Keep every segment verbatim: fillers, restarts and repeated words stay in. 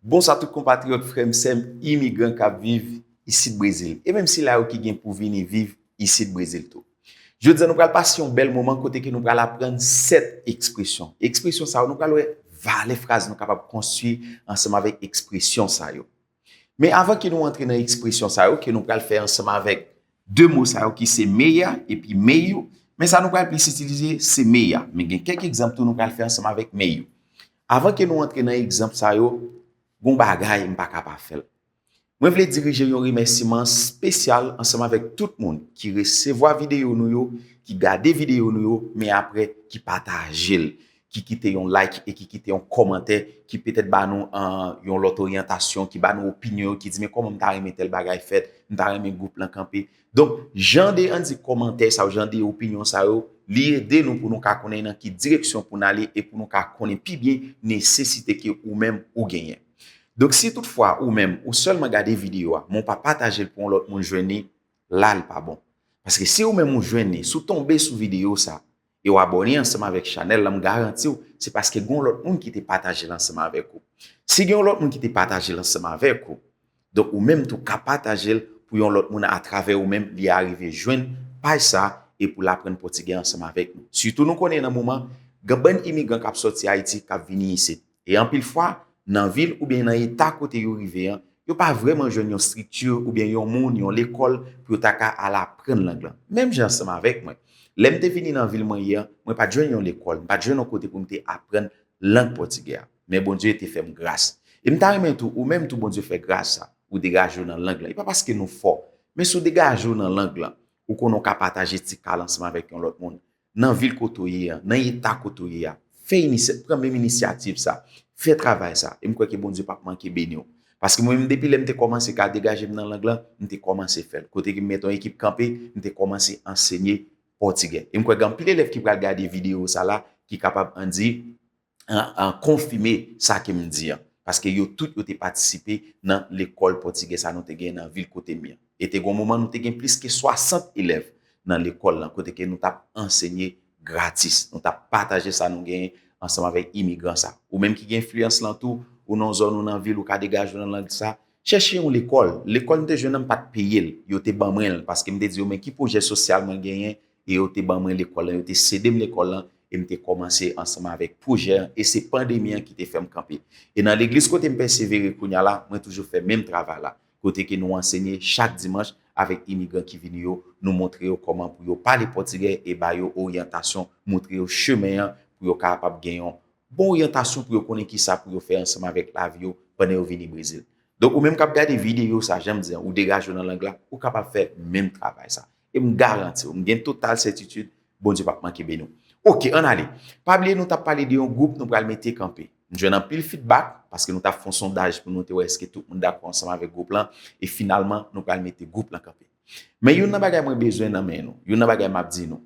Bonswa tout konpatriyòt, frè m, sè m, imigran k ap viv isit Brezil, e menm sila yo ki gen pou vini viv isit Brezil tou. Jodi a, nou pral pase yon bèl moman kote ke nou pral aprann sèt ekspresyon. Ekspresyon sa yo, nou pral wè valè fraz nou kapab konstwi ansanm avèk ekspresyon sa yo. Men avan ke nou antre nan ekspresyon sa yo, ke nou pral fè ansanm avèk de mo sa yo ki se meia epi meio, men sa nou pral plis itilize se meia. Men gen kèk egzanp tou nou pral fè ansanm avèk meio. Avan ke nou antre nan egzanp sa yo, gon bagay m pa ka pa fè l. Mwen vle dirije yon remèsiman espesyal ansanm avèk tout moun ki resevwa videyo nou yo, ki gade videyo nou yo, men apre ki pataje l, ki kite yon like e ki kite yon kòmantè, ki petèt ba nou an, yon lòt oryantasyon, ki ba nou opinyon yo, ki di, "Men kòman m ta renmen tèl bagay fèt, m ta renmen gwoup lan kanpe." Donk, jan de, ann di, kòmantè sa yo, jan de opinyon sa yo, li ede nou pou nou ka konnen nan ki direksyon pou n ale e pou nou ka konnen pi byen nesesite ke ou menm ou genyen. Donk, si toutfwa ou menm ou sèlman gade videyo a, men w pa pataje l pou yon lòt moun jwenn li, la l pa bon. Paske si ou menm ou jwenn li, si w tonbe sou videyo sa, e w abòne ansanm avèk chanèl la, m garanti w, se paske gen yon lòt moun ki te pataje l ansanm avèk ou. Si gen yon lòt moun ki te pataje l ansanm avèk ou, donk ou menm tou ka pataje l pou yon lòt moun atravè ou menm li arive jwenn paj sa e pou l aprann pòtigè ansanm avèk nou. Sitou nou konnen nan moman, gen bann imigran k ap sòti Ayiti k ap vini isit. E anpil fwa, nan vil oubyen nan eta kote yo rive an, yo pa vrèman jwenn yon estrikti oubyen yon moun, yon lekòl pou yo ta ka al aprann lang lan. Menm jan ansanm avèk mwen. Lè m te vini nan vil mwen ye an, mwen pa t jwenn yon lekòl, m pa t jwenn yon kote pou m te aprann lang pòtigè a. Men Bondye te fè m gras. E m ta renmen tou, ou menm tou Bondye fè gras sa, ou degaje w nan lang lan. E pa paske nou fò, men si w degaje w nan lang lan, ou konnen w ka pataje ti ka l ansanm avèk yon lòt moun. Nan vil kote w ye a, nan eta kote w ye a, fè inisya-, pran menm inisyativ sa, fè travay sa, e m kwè ke Bondye p ap manke beni w. Paske mwen menm, depi lè m te kòmanse ka degaje m nan lang lan, m te kòmanse fè l. Kote ke m mete yon ekip kanpe, m te kòmanse ansenye pòtigè. E m kwè gen anpil elèv ki pral gade videyo sa la, ki kapab ann di, an, an konfime sa ke m di an. Paske yo tout, yo te patisipe nan lekòl pòtigè sa nou te gen nan vil kote m ye an. E te gen yon moman nou te gen plis ke swasant elèv nan lekòl lan, kote ke nou t ap ansenye gratis. Nou t ap pataje sa nou genyen ansanm avèk imigran sa. Ou menm ki gen enfliyans lan tou, ou nan zòn ou nan vil, ou ka degaje w nan lang sa, chèche yon lekòl. Lekòl m te jwenn nan, m pa t peye l. Yo te ban mwen l, paske m te di yo, "Men ki pwojè sosyal mwen genyen?" E yo te ban mwen lekòl lan, yo te sede m lekòl lan, e m te kòmanse ansanm avèk pwojè an, e se pandemi an ki te fè m kanpe. E nan legliz kote m pèsevere kounye a la, mwen toujou fè menm travay la, kote ke nou ansenye chak dimanch avèk imigran ki vini yo, nou montre yo kòman pou yo pale pòtigè e ba yo oryantasyon, montre yo chemen an pou yo kapab gen yon bon oryantasyon pou yo konnen kisa pou yo fè ansanm avèk lavi yo pandan yo vini Brezil. Donk, ou menm k ap gade videyo sa, jan m di an, ou degaje w nan lang la, ou kapab fè menm travay sa. E m garanti w, m gen total sètitid, Bondye p ap manke beni w. Oke, ann ale. Pa bliye, nou t ap pale de yon gwoup nou pral mete kanpe. M jwenn anpil feedback, paske nou t ap fè yon sondaj pou nou te wè èske tout moun dakò ansanm avèk gwoup lan, e finalman, nou pral mete gwoup lan kanpe. Men youn nan bagay mwen bezwen nan men nou, youn nan bagay m ap di nou,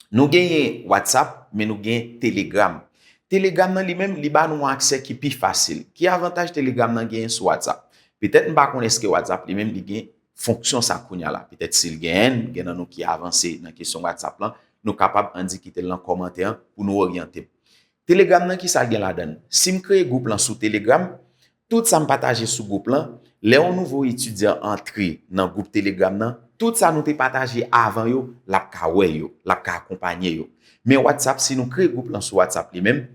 nou genyen WhatsApp, men nou gen Telegram. Telegram nan li menm, li ba nou yon aksè ki pi fasil. Ki avantaj Telegram nan genyen sou WhatsApp? Petèt m pa konn èske WhatsApp li menm li gen fonksyon sa kounye a la. Petèt si l genyen, gen nan nou ki avanse nan kesyon WhatsApp lan, nou kapab ann di kite l nan kòmantè an pou nou oryante m. Telegram nan, kisa l gen ladan l? Si m kreye gwoup lan sou Telegram, tout sa m pataje sou gwoup lan, lè yon nouvo etidyan antre nan gwoup Telegram nan, tout sa nou te pataje avan yo, l ap ka wè yo, l ap ka akonpanye yo. Men WhatsApp, si nou kreye gwoup lan sou WhatsApp li menm,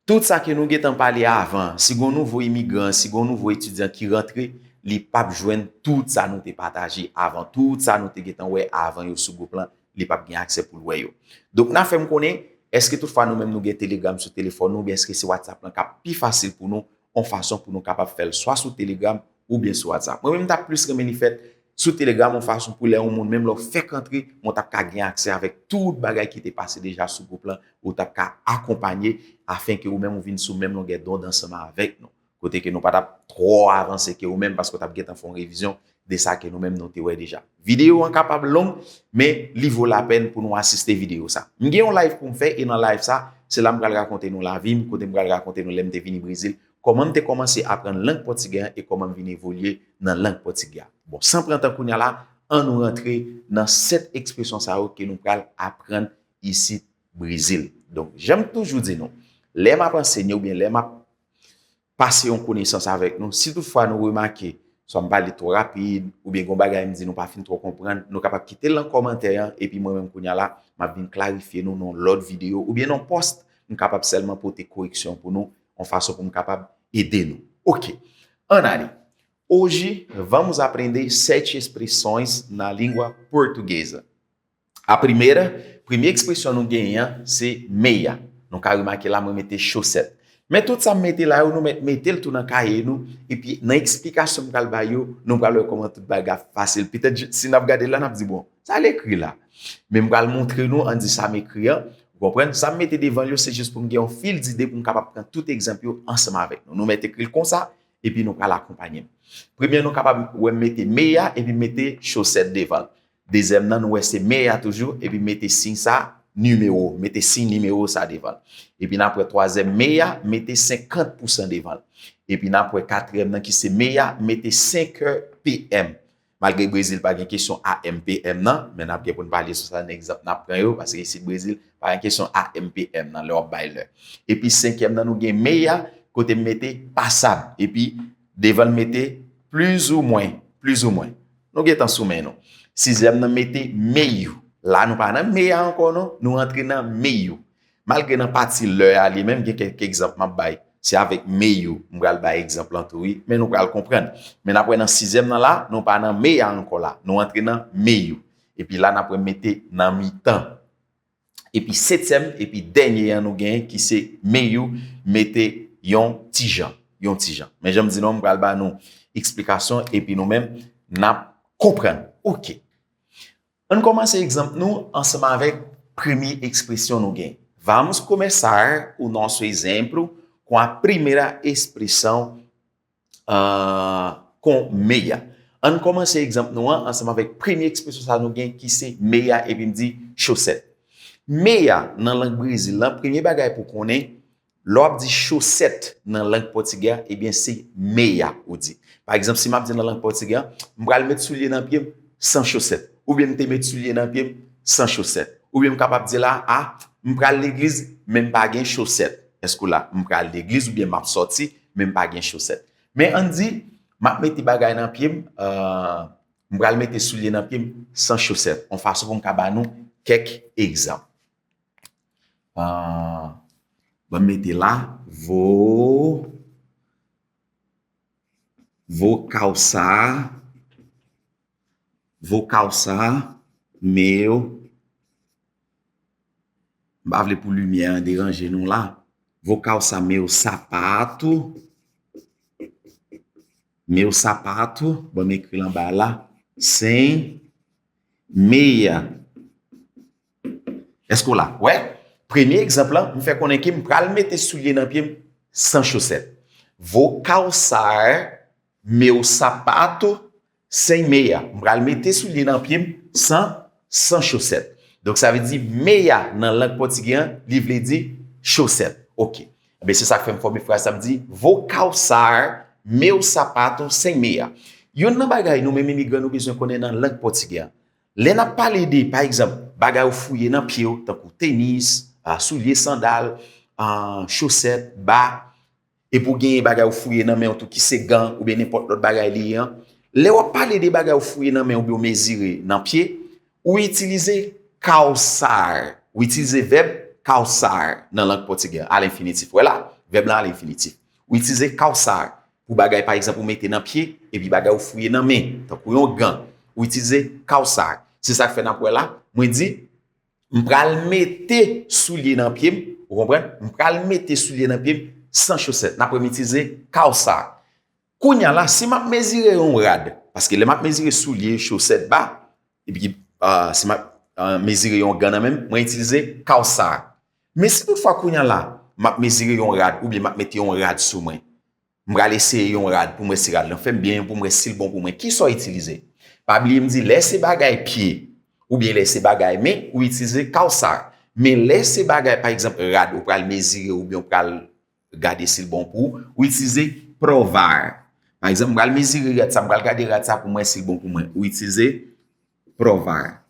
tout sa ke nou gentan pale avan, si gon nouvo imigran, si gon nouvo etidyan ki rantre, li p ap jwenn tout sa nou te pataje avan, tout sa nou te gentan wè avan yo sou gwoup lan, li p ap gen aksè pou l wè yo. Donk, n a fè m konnen, èske toutfwa nou menm nou gen Telegram sou telefòn nou, oubyen èske se WhatsApp lan k ap pi fasil pou nou, yon fason pou nou kapab fè l swa sou Telegram oubyen sou WhatsApp? Mwen menm, m t ap plis renmen li fèt sou Telegram, yon fason pou lè yon moun, menm lè w fèk antre, men w t ap ka gen aksè avèk tout bagay ki te pase deja sou gwoup lan, ou t ap ka akonpanye, afenke ou menm ou vin sou menm longè dond ansanm avèk nou. Kote ke nou pa t ap twò avanse ke ou menm, paske w t ap gentan fè yon revizyon de sa ke nou menm nou te wè deja. Videyo an kapab long, men li vo lapèn pou nou asiste videyo sa. M gen yon live pou m fè, e nan live sa, se la m pral rakonte nou lavi m, kote m pral rakonte nou lè m te vini Brezil, kòman m te kòmanse aprann lang pòtigè an e kòman m vin evolye nan lang pòtigè a. Bon, san pran tan kounye a la, ann nou rantre nan sèt ekspresyon sa yo ke nou pral aprann isit Brezil. Donk, jan m toujou di nou, lè m ap ansenye oubyen lè m ap pase yon konesans avèk nou. Si toutfwa nou remake, swa m pale twò rapid, oubyen gon bagay m di nou pa fin twò konprann, nou kapab kite l nan kòmantè an, epi mwen menm kounye a la, m ap vin klarifye nou nan lòt videyo, oubyen nan pòst, m kapab sèlman pote koreksyon pou nou, yon fason pou m kapab ede nou. Ok, ann ale. Hoje vamos aprender sete expressões na língua portuguesa. A primeira, premye ekspresyon nou genyen an, se meia. Nou ka remake la, mwen mete chosèt. Men tout sa m mete la yo, nou mèt mete l tou nan kaye nou, epi nan eksplikasyon m pral bay yo, nou pral wè kòman tout bagay ap fasil. Petèt, si n ap gade la, n ap di, bon, sa l ekri la. Men m pral montre nou, ann di sa m ekri an, ou konprann? Sa m mete devan l yo, se jis pou m gen yon fil dide pou m kapab pran tout egzanp yo ansanm avèk nou. Nou mèt ekri l konsa, epi nou pral akonpanye m. Premye, nou kapab wè m mete meia, epi m mete chosèt devan l. Dezyèm nan, nou wè se meia toujou, epi mete siy sa, nimewo, mete siy nimewo sa devan l. Epi n ap wè twazyèm meia, mete senkant pousan devan l. Epi n ap wè katriyèm nan ki se meia, mete senk è P M. Malgre Brezil pa gen kesyon A M P M nan, men n ap gen pou n pale sou sa nan egzanp n ap pran yo, paske isit Brezil pa gen kesyon A M P M nan, lè w ap bay lè. Epi senkyèm nan, nou gen meia, kote m mete pasab. Epi devan l mete plizoumwen, plizoumwen. Nou gentan sou men nou. Sizyèm nan mete meiu. La nou pa nan meia ankò non, nou antre nan meiu. Malgre nan pati lè a li menm gen kèk egzanp m ap bay. Se avèk meiu m pral bay egzanp lan tou wi, men nou pral konprann. Men n ap wè nan sizyèm nan la, nou pa nan meia ankò la, nou antre nan meiu. Epi la n ap wè mete nan mitan. Epi setyèm, epi dènye an nou genyen ki se meiu, mete yon ti jan, yon ti jan. Men jan m di nou, m pral ba nou eksplikasyon epi nou menm n ap konprann. Ok. Ann kòmanse egzanp nou ansanm avèk premye ekspresyon nou gen. Vamos começar o nosso exemplo com a primeira expressão, ah, com meia. Ann kòmanse egzanp nou an ansanm avèk premye ekspresyon sa nou gen ki se meia epi m di chosèt. Meia nan lang Brezil lan, premye bagay pou konnen, lè w ap di chosèt nan lang pòtigè a, ebyen se meia ou di. Pa egzanp, si m ap di nan lang pòtigè a, m pral met soulye nan pye m san chosèt. Oubyen m te met soulye nan pye m san chosèt. Oubyen m kapab di la, a, m pral legliz, men m pa gen chosèt. Èske w la? M pral legliz oubyen m ap sòti, men m pa gen chosèt. Men ann di, m ap mete bagay nan pye m, euh, m pral mete soulye nan pye m san chosèt. Yon fason pou m ka ba nou kèk egzanp. Ah, ban m mete la, vou, vou calçar, vou calçar meu, m pa vle pou limyè an deranje nou la. Vou calçar meu sapato, meu sapato, ban m ekri l anba la, sem meia. Èske w la? Wè, premye egzanp lan, m fè konnen ke m pral mete soulye nan pye m san chosèt. Vou calçar meu sapato sem meia. M pral mete soulye nan pye m san, san chosèt. Donk, sa vle di meia nan lang pòtigè an, li vle di chosèt. Ok. Ebyen, se sa k fè m fòme fraz sa, m di, vou calçar meu sapato sem meia. Youn nan bagay nou menm imigran nou bezwen konnen nan lang pòtigè an. Lè n ap pale de, pa egzanp, bagay ou fouye nan pye w, tankou tenis, a, soulye, sandal, a, chosèt, ba, epi w genyen bagay ou fouye nan men w tou ki se gan oubyen nenpòt lòt bagay li ye an. Lè w ap pale de bagay ou fouye nan men w oubyen w mezire nan pye, ou itilize calçar. Ou itilize vèb calçar nan lang pòtigè a, a lenfinitif. Wè la, vèb lan a lenfinitif. Ou itilize calçar pou bagay, pa egzanp, ou mete nan pye, epi bagay ou fouye nan men, tankou yon gan, ou itilize calçar. Se sa k fè n ap wè la, mwen di, m pral mete soulye nan pye m, ou konprann? M pral mete soulye nan pye m san chosèt. N ap wè m itilize calçar. Kounye a la, si m ap mezire yon rad, paske lè m ap mezire soulye, chosèt, ba, epi, ah, si m ap, ah, mezire yon gan nan men m, mwen itilize calçar. Men si toutfwa kounye a la, m ap mezire yon rad, oubyen m ap mete yon rad sou mwen, m pral eseye yon rad pou m wè si rad lan fè m byen, pou m wè si l bon pou mwen. Kisa w itilize? Pa bliye m di, lè se bagay pye, oubyen lè se bagay men, ou itilize calçar. Men lè se bagay, pa egzanp, rad, ou pral mezire oubyen ou pral gade si l bon pou ou, ou itilize provar. Pa egzanp, m pral mezire rad sa, m pral gade rad sa pou m wè si l bon pou mwen. Ou itilize provar.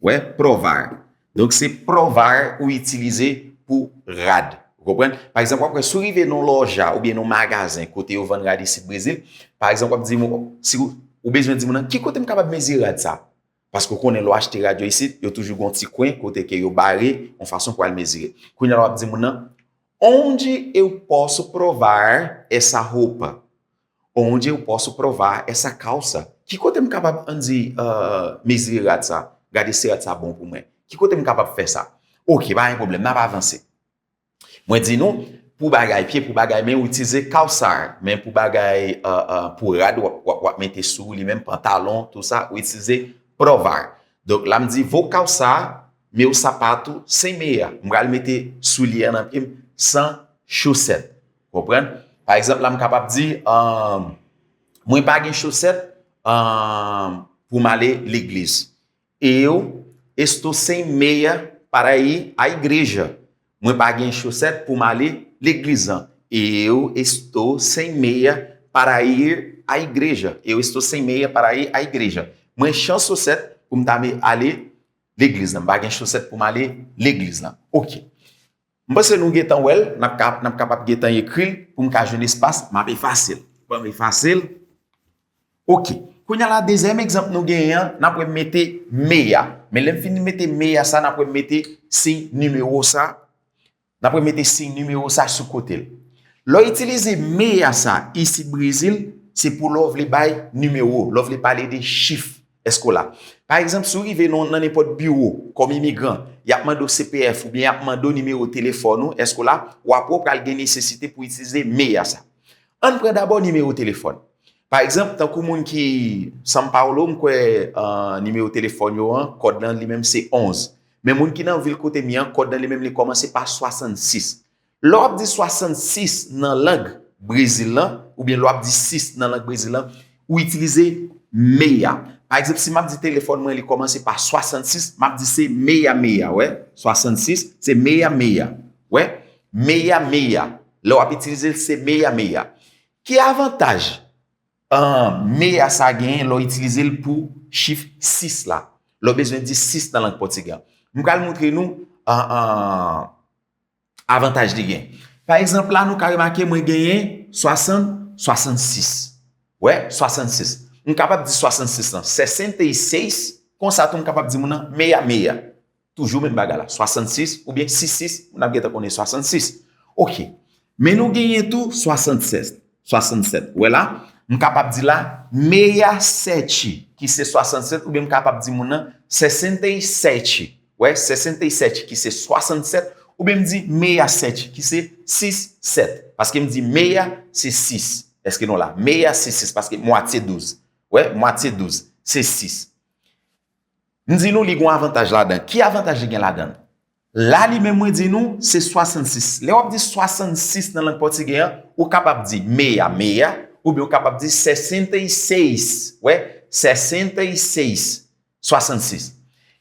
Wè, provar. Donk, se provar ou itilize pou rad. Ou konprann? Pa egzanp, w ap wè si w rive nan yon lòja oubyen nan yon magazen kote yo vann rad isit Brezil, pa egzanp, w ap di, si ou, ou bezwen di moun nan, ki kote m kapab mezire rad sa? Paske w konnen lè w achte rad yo isit, yo toujou gen yon ti kwen kote ke yo bare yon fason pou al mezire. Kounye a la w ap di moun nan, onde eu posso provar essa roupa? Onde eu posso provar essa calça? Ki kote m kapab, ann di, uh, mezire rad sa? Gade si rad sa bon pou mwen. Ki kote m kapab fè sa? Ok, pa gen pwoblèm, n ap avanse. Mwen di nou, pou bagay pye, pou bagay men, ou itilize calçar. Men pou bagay, uh, uh, pou rad, w ap, w ap, w ap mete sou li menm, pantalon, tou sa, ou itilize provar. Donk, la m di, vou calçar meu sapato sem meia. M pral mete soulye a nan pye m san chosèt. Konprann? Pa egzanp, la m kapab di, um, mwen pa gen chosèt, um, pou m ale legliz. Eu estou sem meia para ir à igreja. Mwen pa gen chosèt pou m ale legliz lan. Eu estou sem meia para ir à igreja. Eu estou sem meia para ir à igreja. Mwen san chosèt pou m ta me ale legliz lan. M pa gen chosèt pou m ale legliz lan. Ok. M panse nou gentan wè l, n ap ka, n ap kapab gentan ekri l pou m ka jwenn espas, m ap efase l. Ban m efase l. Ok. Kounye a la, dezyèm egzanp nou genyen an, n ap wè m mete meia. Men lè m fin mete meia sa, n ap wè m mete siy nimewo sa. N ap wè m mete siy nimewo sa sou kote l. Lè w itilize meia sa isit Brezil, se pou lè w vle bay nimewo, lè w vle pale de chif. Èske w la? Pa egzanp, si w rive nan, nan nenpòt biwo kòm imigran, y ap mande w C P F oubyen y ap mande w nimewo telefòn ou, èske w la? W ap wè w pral gen nesesite pou w itilize meia sa. Ann pran dabò nimewo telefòn. Pa egzanp, tankou moun ki São Paulo, m kwè, uh, nimewo telefòn yo an, kòd lan li menm se onz. Men moun ki nan vil kote m ye an, kòd lan li menm li kòmanse pa swasannsis. Lè w ap di swasannsis nan lang Brezil lan, oubyen lè w ap di sis nan lang Brezil lan, ou itilize meia. Pa egzanp, si m ap di telefòn mwen li kòmanse pa swasannsis, m ap di se meia meia, wè? Swasannsis, se meia meia. Wè? Meia meia. Lè w ap itilize l, se meia meia. Ki avantaj, uh, meia sa genyen lè w itilize l pou chif sis la? Lè w bezwen di sis nan lang pòtigè an. M pral montre nou, uh, uh, avantaj li gen. Pa egzanp, la nou ka remake mwen genyen swasant, swasannsis. Wè, swasannsis. M kapab di swasannsis lan, sesenta e seis, konsa tou m kapab di moun nan meia meia. Toujou menm bagay la, swasannsis oubyen sis sis, moun ap gentan konnen swasannsis. Ok. Men nou genyen tou swasannsèt. Swasannsèt. Wè la, m kapab di la meia sete, ki se swasannsèt, oubyen m kapab di moun nan sesenta e sete. Wè, sesenta e sete ki se swasannsèt, oubyen m di meia sete ki se sis sèt. Paske m di meia se sis. Èske nou la? Meia se sis, paske mwatye douz. Wè, mwatye douz, se sis. M di nou li gen yon avantaj ladan. Ki avantaj li gen ladan? La li menm mwen di nou se swasansis. Lè w ap di swasansis nan lang pòtigè an, ou kapab di meia, meia, oubyen ou kapab di sesenta e seis. Wè, sesenta e seis, swasansis.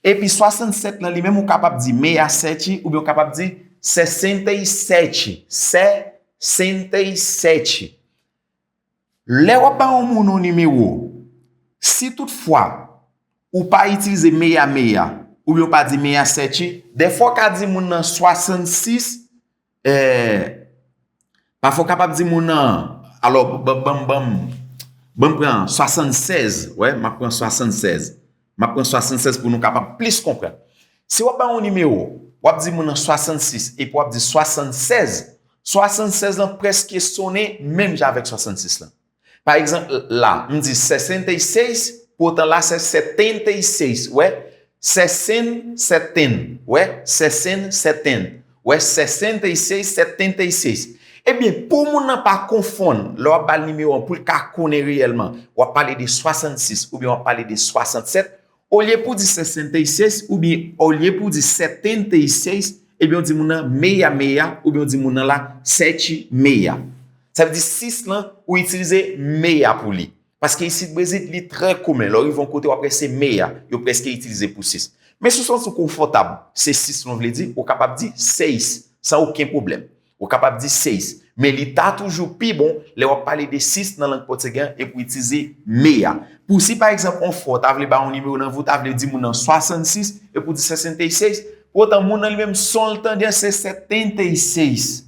Epi swasannsèt lan li menm ou kapab di meia sete, oubyen ou kapab di sesenta e sete, sesenta e sete. Lè w ap ba yon moun yon nimewo, si toutfwa ou pa itilize meia meia, oubyen w pa di meia sete, dèfwa w ka di moun nan swasansis, eh, pafwa w kapab di moun nan, alò, ban, ban, ban, ban m pran swasannsèz, wè, m ap pran swasannsèz. M ap pran swasannsèz pou nou kapab plis konprann. Si w ap ba yon nimewo, w ap di moun nan swasansis epi w ap di swasannsèz, swasannsèz lan prèske sonnen menm jan avèk swasansis lan. Pa egzanp, la, m di sesenta e seis, poutan la se setenta e seis, wè, sesenta e sete, wè, sesenta e sete, wè, sesenta e seis, setenta e seis. Ebyen, pou moun nan pa konfonn, lè w ap ba l nimewo an, pou l ka konnen reyèlman, w ap pale de swasansis oubyen w ap pale de swasannsèt, olye pou di sesenta e seis oubyen olye pou di setenta e seis, ebyen, w di moun nan meia meia, oubyen w di moun nan la sete meia. Sa vle di sis lan, ou itilize meia pou li. Paske isit Brezil, li trè komen. Lè w rive yon kote, w ap wè se meia yo prèske itilize pou sis. Men si w santi w konfòtab, se sis lan w vle di, ou kapab di seis, san okenn pwoblèm. Ou kapab di seis. Men li ta toujou pi bon lè w ap pale de sis nan lang pòtigè an epi w itilize meia. Pou si, pa egzanp, yon fwa w ta vle ba yon nimewo nan vi w, w ta vle di moun nan swasansis epi w di sesenta e seis, poutan moun nan li menm son l tande an se setenta e seis.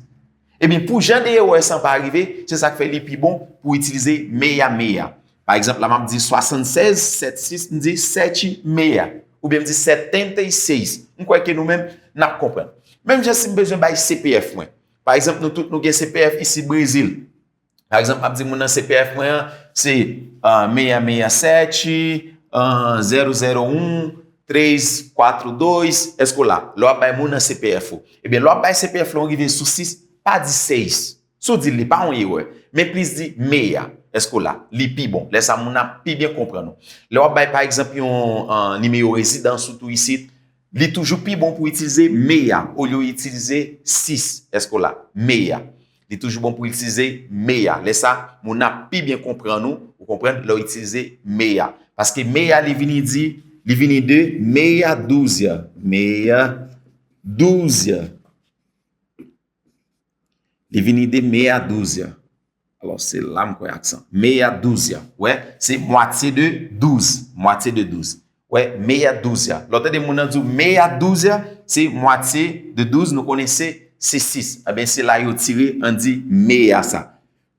Ebyen, pou jan de erè sa pa rive, se sa k fè li pi bon pou itilize meia, meia. Pa egzanp, la m ap di swasannsèz sèt sis, m di sete meia. Oubyen m di setenta e seis. M kwè ke nou menm, n ap konprann. Menm jan si m bezwen bay C P F mwen. Pa egzanp, nou tout nou gen C P F isit Brezil. Pa egzanp, m ap di moun nan C P F mwen an, se ah, meia, meia sete, ah, zero zero um, três quatro dois, èske w la? Lè w ap bay moun nan C P F ou. Ebyen, lè w ap bay C P F la, w rive sou sis, pa di seis. Si w di l, li pa yon erè. Men plis di meia. Èske w la? Li pi bon. Lè sa, moun nan ap pi byen konprann ou. Lè w ap bay, pa egzanp, yon ah, nimewo rezidans ou tou isit, li toujou pi bon pou itilize meia olye w itilize sis. Èske w la? Meia. Li toujou bon pou itilize meia. Lè sa, moun nan ap pi byen konprann ou, ou konprann, lè w itilize meia. Paske meia, li vini di, li vini de meia dúzia. Meia dúzia. Li vini de meia dúzia. Alò, se la m kwè aksan. Meia dúzia. Wè, se mwatye de douz. Mwatye de douz. Wè, meia dúzia. Lè w tande moun nan di w meia dúzia, se mwatye de douz, nou konnen se, se sis. Ebyen, se la yo tire, ann di meia sa.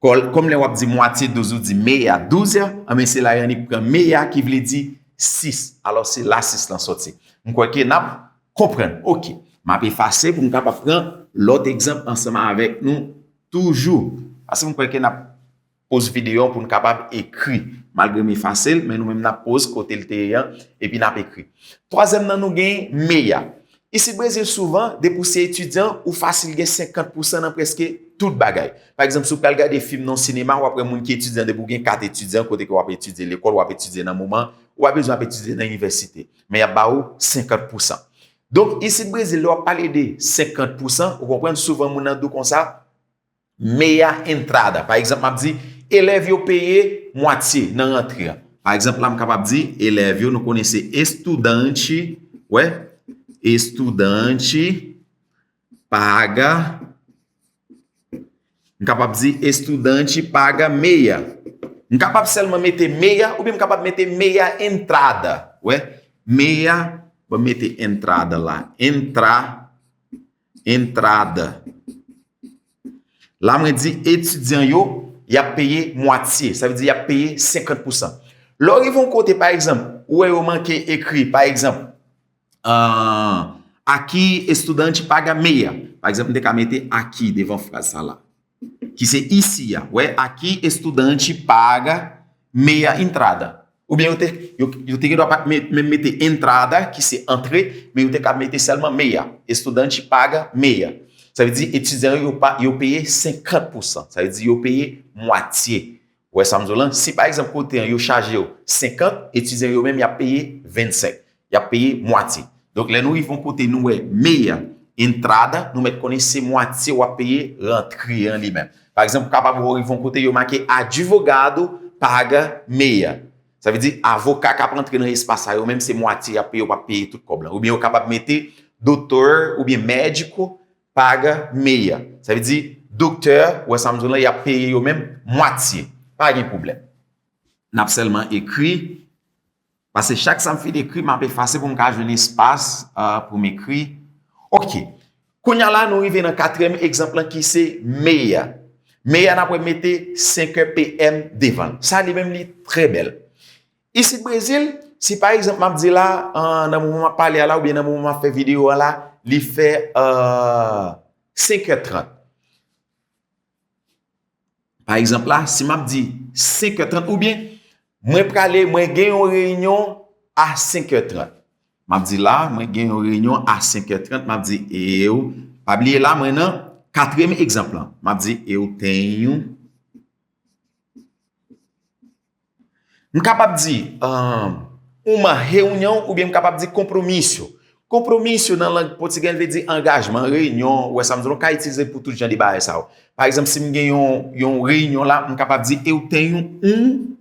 Kòl-, kòm lè w ap di mwatye douz, ou di meia dúzia, ebyen, se la yo annik pran meia ki vle di sis. Alò, se la sis lan sòti. M kwè ke n ap konprann. Oke. M ap efase pou m kapab pran lòt egzanp ansanm avèk nou toujou. Paske m kwè ke n ap poz videyo an pou n kapab ekri. Malgre m efase l, men nou menm n ap poz kote l te ye an, epi n ap ekri. Twazyèm nan, nou gen meia. Isit Brezil, souvan, depi w se etidyan, ou fasil gen senkant pousan nan prèske tout bagay. Pa egzanp, si w pral gade fim nan yon sinema, w ap wè moun ki etidyan, depi w gen kat etidyan, kote ke w ap etidye lekòl, w ap etidye nan moman, ou pa bezwen ap etidye nan inivèsite. Men y ap ba ou senkant pousan. Donk, isit Brezil, lè w ap pale de senkant pousan, ou konprann, souvan moun nan di w konsa, meia entrada. Pa egzanp, m ap di, elèv yo peye mwatye nan rantre an. Pa egzanp, la m kapab di, elèv yo, nou konnen se estudante, wè, estudante paga, m kapab di, estudante paga meia. M kapab sèlman mete meia, oubyen m kapab mete meia entrada, wè, meia, ban m mete entrada la, entra, entrada. La, mwen di etidyan yo, y ap peye mwatye. Sa vle di y ap peye senkant pousan. Lè w rive yon kote, pa egzanp, ou wè yo manke ekri, pa egzanp, ah, aqui estudante paga meia. Pa egzanp, m te ka mete aqui devan fraz sa la. Ki se isi a. Wè, aqui estudante paga meia entrada. Oubyen yo te, yo, yo te gen dwa pa t met, menm mete entrada, ki se antre, men yo te ka mete sèlman meia. Estudante paga meia. Sa vle di, etidyan yo, yo pa, yo peye senkant pousan. Sa vle di, yo peye mwatye. Ou wè sa m di w lan? Si, pa egzanp, kote an, yo chaje yo senkant, etidyan yo menm, y ap peye vennsenk. Y ap peye mwatye. Donk, lè nou rive yon kote, nou wè meia entrada, nou mèt konnen se mwatye w ap peye rantre an li menm. Pa egzanp, ou kapab wè w rive yon kote, yo make advogado paga meia. Sa vle di, avoka k ap rantre nan espas sa yo menm, se mwatye y ap peye, yo p ap peye tout kòb lan. Oubyen yo kapab mete doutor oubyen médico paga meia. Sa vle di, doktè, ou wè sa m di w lan, y ap peye yo menm mwatye. Pa gen pwoblèm. N ap sèlman ekri, paske chak sa m fin ekri, m ap efase pou m ka jwenn espas, ah, pou m ekri. Oke. Kounye a la, nou rive nan katriyèm egzanp lan ki se meia. Meia, n ap wè mete senk è P M devan l. Sa li menm, li trè bèl. Isit Brezil, si pa egzanp, m ap di la, ah, nan moman m ap pale a la, oubyen nan moman m ap fè videyo a la, li fè, ah, senk è trant. Pa egzanp la, si m ap di senk è trant, oubyen mwen prale, mwen gen yon reyinyon a senk è trant. M ap di la, mwen gen yon reyinyon a senk è trant, m ap di, eu, pa bliye la, mwen nan katriyèm egzanp lan. M ap di, eu tenho M kapab di, ahn, uma reunião oubyen m kapab di compromisso. Compromisso nan lang pòtigè vle di angajman, reyinyon, ou wè sa m di w lan, ou ka itilize l pou tout jan de bagay sa yo. Pa egzanp, si m gen yon, yon reyinyon la, m kapab di, eu tenho um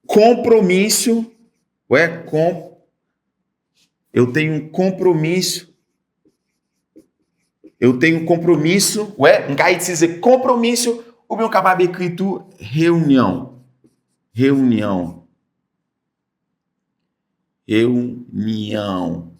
compromisso, wè, com, eu tenho um compromisso, eu tenho um compromisso, wè, m ka itilize compromisso, oubyen w kapab ekri tou reunião, reunião, reunião.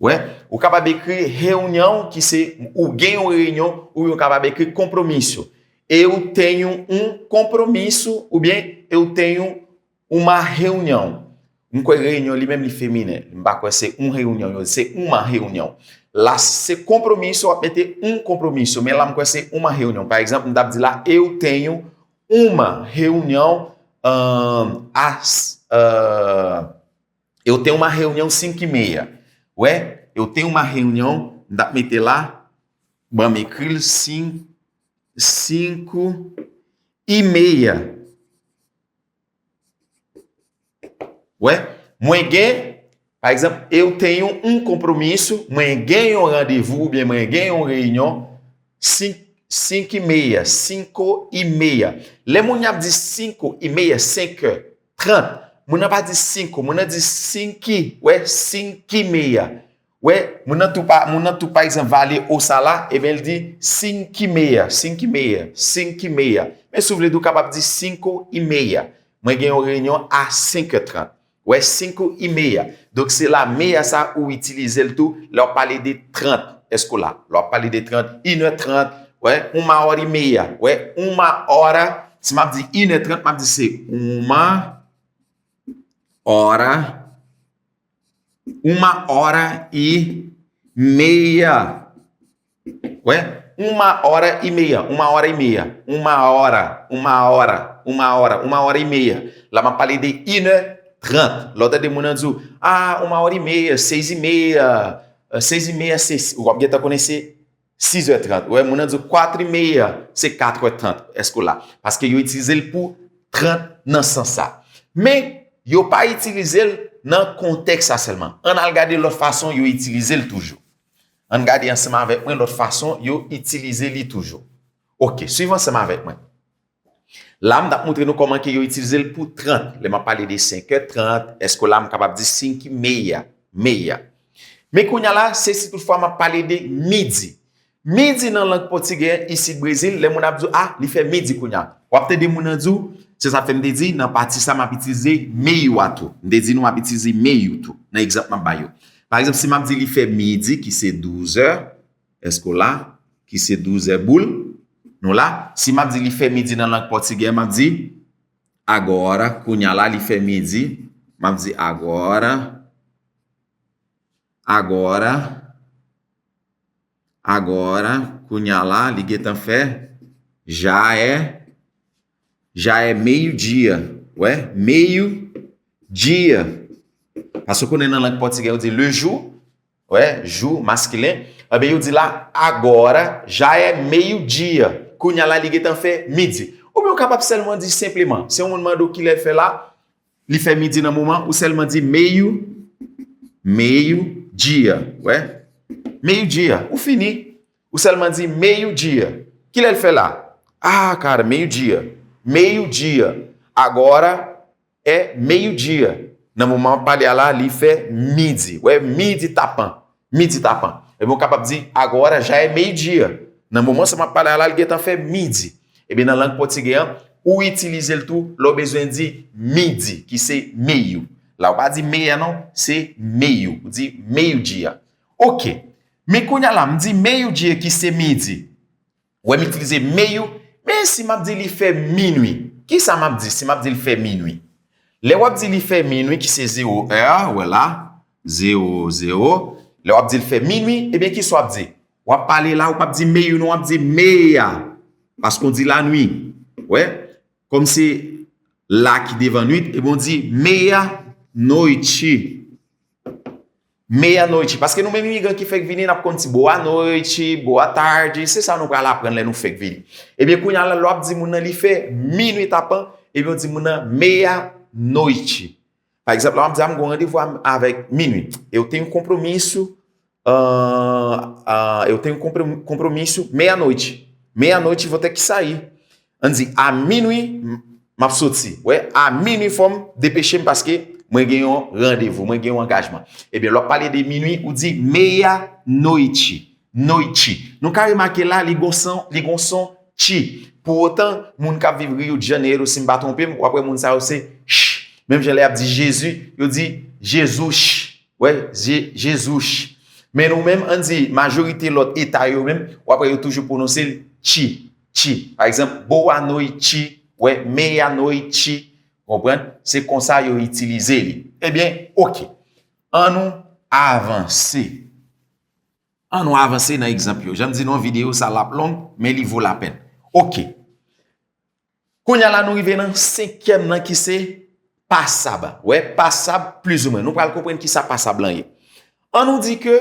Wè, ou kapab ekri reunião, ki se ou gen yon reyinyon, oubyen ou kapab ekri compromisso. Eu tenho um compromisso, oubyen eu tenho uma reunião. M kwè reyinyon li menm li feminen. M pa kwè se un reunião, yo, se uma reunião. La, se compromisso, w ap mete um compromisso. Men la, m kwè se uma reunião. Pa egzanp, m t ap di la, eu tenho uma reunião, ahn, às, ahn, eu tenho uma reunião cinco e meia. Wè, eu tenho uma reunião, m t ap mete la, ban m ekri l, cin-, cinco e meia. Wè, mwen gen, pa egzanp, eu tenho um compromisso, mwen gen yon randevou oubyen mwen gen yon reyinyon, cin-, cinco e meia, cinco e meia. Lè moun y ap di cinco e meia, senk è trant, moun nan pa di cinco, moun nan di cinco, wè, cinco e meia. Wè, moun nan tou pa, moun nan tou, pa egzanp, vale osa la, ebyen, l di cinco e meia, cinco e meia, cinco e meia. Men si w vle tou, w kapab di cinco e meia. Mwen gen yon reyinyon a senk è trant. Wè, cinco e meia. Donk, se la meia sa ou itilize l tou lè w ap pale de trant, èske w la? Lè w ap pale de trant, une heure trente, wè, uma hora e meia. Wè, uma hora, si m ap di une heure trente, m ap di se uma hora, uma hora e meia. Wè, uma hora e meia, uma hora e meia, uma hora, uma hora, uma hora, uma hora e meia. La m ap pale de une heure trente. Lè w tande moun nan di w, ah, uma hora e meia, seis e meia, eh, seis e meia, se, w ap gentan konnen se sis è trant. Wè, moun nan di w quatro e meia, se kat è trant, èske w la? Paske yo itilize l pou trant nan sans sa. Men, yo pa itilize l nan kontèks sa sèlman. Ann al gade lòt fason yo itilize l toujou. Ann gade ansanm avèk mwen lòt fason yo itilize li toujou. Oke, swiv ansanm avèk mwen. La, m t ap montre nou kòman ke yo itilize l pou trant. Lè m ap pale de senk è trant, èske la m kapab di cinco e meia, meia? Men kounye a la, se si toutfwa m ap pale de midi. Midi nan lang pòtigè isit Brezil, lè moun ap di w, ah, li fè midi kounye a. W ap tande moun nan di w, se sa k fè m te di, nan pati sa m ap itilize meio a tou. M te di nou m ap itilize meio tou, nan egzanp m ap ba yo. Pa egzanp, si m ap di li fè midi, ki se douz è, èske w la? Ki se douz è boul. Nou la. Si m ap di li fè midi nan lang pòtigè, m ap di agora, kounye a la, li fè midi. M ap di agora, agora, agora, kounye a la, li gentan fè, já é, já é meio-dia. Wè, meio-dia. Paske w konnen nan lang pòtigè, yo di le jour, wè, jou, maskilen. Ebyen, yo di la, agora já é meio-dia. Kounye a la, li gentan fè midi. Oubyen, ou kapab sèlman di senpleman, si yon moun mande w kilè l fè la, li fè midi nan moman, ou sèlman di meio, meio-dia. Wè, meio-dia. Ou fini. Ou sèlman di meio-dia. Kilè l fè la? Ah, cara, meio-dia. Meio-dia. Agora é meio-dia. Nan moman m ap pale a la, li fè midi. Wè, midi tapan. Midi tapan. Ebyen, ou kapab di, agora já é meio-dia. Nan moman sa m ap pale a la, li gentan fè midi. Ebyen, nan lang pòtigè an, ou itilize l tou lè w bezwen di midi, ki se meio. La, ou pa di meia non, se meio. Ou di meio-dia. Oke. Men kounye a la, m di meio-dia, ki se midi. Wè, m itilize meio, men si m ap di li fè minui, kisa m ap di si m ap di l fè minui? Lè w ap di li fè minui, ki se zewo è, wè la, zewo, zewo. Lè w ap di l fè minui, ebyen, kisa w ap di? W ap pale la, ou p ap di meio non, w ap di meia. Paske w di lanui. Wè, kòm se la ki devan nuit, ebyen, w di meia-noite. Meia-noite. Paske nou menm imigran ki fèk vini, n ap konn ti boa noite, boa tarde, se sa nou pral aprann lè nou fèk vini. Ebyen, kounye a la, lè w ap di moun nan li fè minui tapan, ebyen, w di moun nan meia-noite. Pa egzanp, lè w ap di, ah, m gen yon randevou a, avèk minui. Eu tenho compromisso, ah, ah, eu tenho compro-, compromisso meia-noite. Meia-noite vou ter que sair. Ann di, a minui, m, m ap soti. Wè, a minui fò m depeche m paske mwen gen yon randevou, mwen gen yon angajman. Ebyen, lè w ap pale de minui, ou di meia-noite. Noite. Nou ka remake la, li gon son, li gon son ti. Pou otan, moun k ap viv Rio de Janeiro, si m pa twonpe m, w ap wè moun sa yo se ch. Menm jan lè y ap di Jezi, yo di Jesus. Wè, Je-, Jesus. Men nou menm, ann di, majorite lòt eta yo menm, w ap wè yo toujou pwononse l tchi, tchi. Pa egzanp, boa noite, wè, meia noite, konprann? Se konsa yo itilize li. Ebyen, oke. Ann nou avanse. Ann nou avanse nan egzanp yo. Jan m di nou, videyo sa l ap long, men li vo lapèn. Oke. Kounye a la, nou rive nan senkyèm nan ki se pasab. Wè, pasab, plizoumwen. Nou pral konprann ki sa pasab lan ye. Ann nou di ke,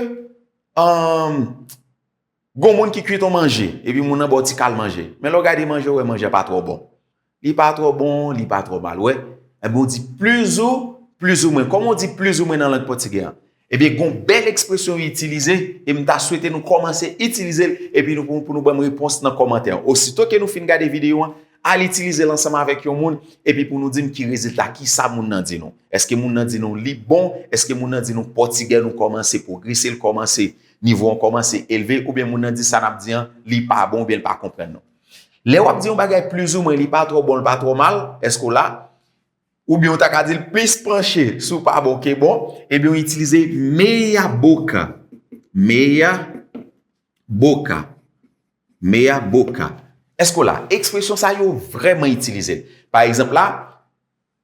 um, gon moun ki kwit yon manje, epi moun nan ba w ti kal manje. Men lè w gade manje, w wè manje a pa twò bon. Li pa twò bon, li pa twò mal, wè. Ebyen, ou di plizou, plizoumwen. Kòman w di plizoumwen nan lang pòtigè an? Ebyen, gon bèl ekspresyon yo itilize, e m ta swete nou kòmanse itilize l, epi nou, pou, pou nou ban m repons nan kòmantè. Osito ke nou fin gade videyo an, al itilize l ansanm avèk yon moun, epi pou nou di m ki rezilta, ki sa moun nan di nou. Èske moun nan di nou li bon? Èske moun nan di nou pòtigè nou kòmanse pwogrese, l kòmanse, nivo an kòmanse elve, oubyen moun nan di sa n ap di an, li pa bon, oubyen l pa konprann nou? Lè w ap di yon bagay plizoumwen, li pa twò bon, li pa twò mal, èske w la? Oubyen w ta ka di l plis panche sou pa bon ke bon, ebyen w itilize meia boca. Meia boca. Meia boca. Èske w la? Ekspresyon sa yo vrèman itilize. Pa egzanp la,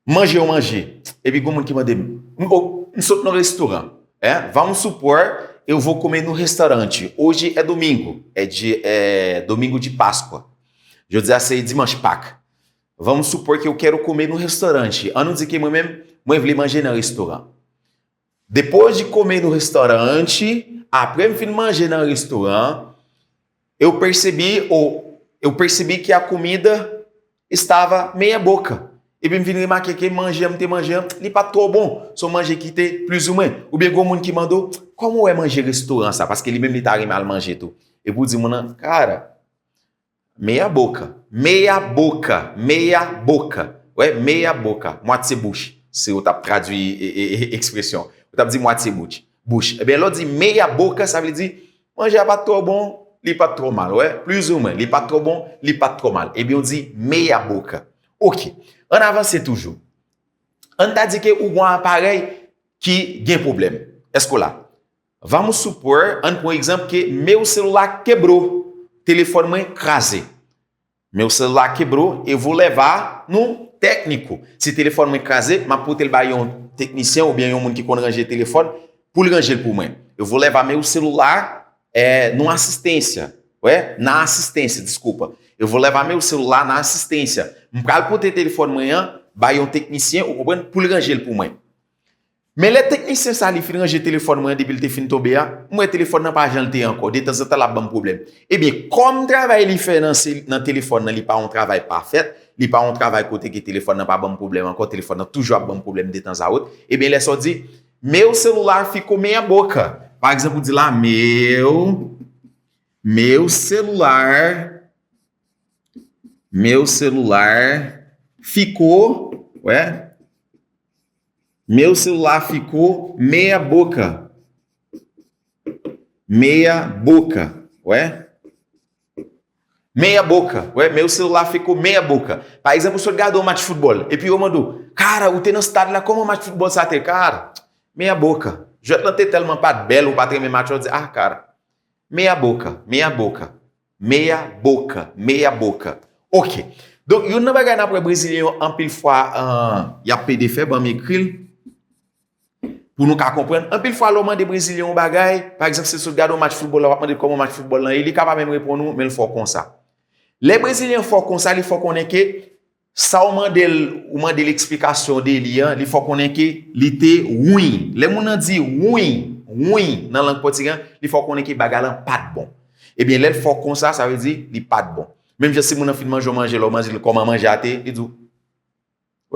manje yon manje. Epi gon moun ki mande m, m, o, m sot nan restoran. Hein? Vamos supor, eu vou comer no restaurante. Hoje é domingo. É, di, é domingo de Páscoa. Jodi a se dimanch Pak. Vamos supor que eu quero comer no restaurante. Ann nou di ke mwen menm, mwen vle manje nan restoran. Depois de comer no restaurante, apre m fin manje nan restoran, eu percebi, ou, eu percebi que a comida estava meia boca. Epi m vin remake ke manje an m te manje an, li pa t twò bon. Se yon manje ki te plizoumwen. Oubyen gon moun ki mande w, kòman w wè manje restoran sa? Paske li menm li ta renmen al manje tou. Epi w di moun nan, cara, meia boca. Meia boca. Meia boca. Wè, meia boca. Mwatye bouch. Si w t ap tradui e, e, e, ekspresyon. Ou t ap di mwatye bouch. Bouch. Ebyen, lè w di meia boca, sa vle di, manje a pa t twò bon, li pa t twò mal. Wè, plizoumwen. Li pa t twò bon, li pa t twò mal. Ebyen, w di meia boca. Oke. Ann avanse toujou. Ann ta di ke ou gon aparèy ki gen pwoblèm. Èske w la? Vamos supor, ann pran egzanp ke meu celular quebrou, telefòn mwen kraze. Meu celular quebrou, eu vou levar no técnico. Si telefòn mwen kraze, m ap pote l bay yon teknisyen oubyen yon moun ki konn ranje telefòn pou l ranje l pou mwen. Eu vou levar meu celular, é, no assistência. Wè, na assistência, desculpa. Eu vou levar meu celular na assistência. M pral pote telefòn mwen an bay yon teknisyen, ou konprann, pou l ranje l pou mwen. Men lè teknisyen sa li fin ranje telefòn mwen an depi l te fin tonbe a, m wè telefòn nan pa jan l te ye ankò, detanzantan l ap ban m pwoblèm. Ebyen, kòm travay li fè nan, se, nan telefòn nan, li pa yon travay pafèt, li pa yon travay kote ke telefòn nan pa ban m pwoblèm ankò, telefòn nan toujou ap ban m pwoblèm detanzawot, ebyen, lè sa w di, meu celular ficou meia boca. Pa egzanp, ou di la, meu, meu celular, meu celular ficou, wè, meu celular ficou meia boca. Meia boca, wè. Meia boca, wè, meu celular ficou meia boca. Pa egzanp, ou sot gade yon match foutbòl, epi yo mande w, cara, ou te nan stad la, kòman match foutbòl sa te, cara? Meia boca. Jwèt lan te tèlman pa t bèl, ou pa t renmen match la, ou di, ah, cara. Meia boca, meia boca. Meia boca, meia boca. Oke. Donk, youn nan bagay n ap wè Brezilyen yo anpil fwa, euh, y ap pede fè, ban m ekri l. Pou nou ka konprann, anpil fwa lè w mande Brezilyen yon bagay, pa egzanp, si w sot gade yon match foutbòl la, w ap mande l kòman match foutbòl lan ye, li ka pa menm reponn ou, men l fè w konsa. Lè Brezilyen fè w konsa, li fè w konnen ke sa w mande l, ou mande l eksplikasyon de li an, li fè w konnen ke li te ruim. Lè moun nan di ruim, ruim nan lang pòtigè an, li fè w konnen ke bagay lan pa t bon. Ebyen, lè l fè w konsa, sa vle di li pa t bon. Menm jan si moun nan fin manje yon manje, lè w mande l kòman manje a te ye, li di w,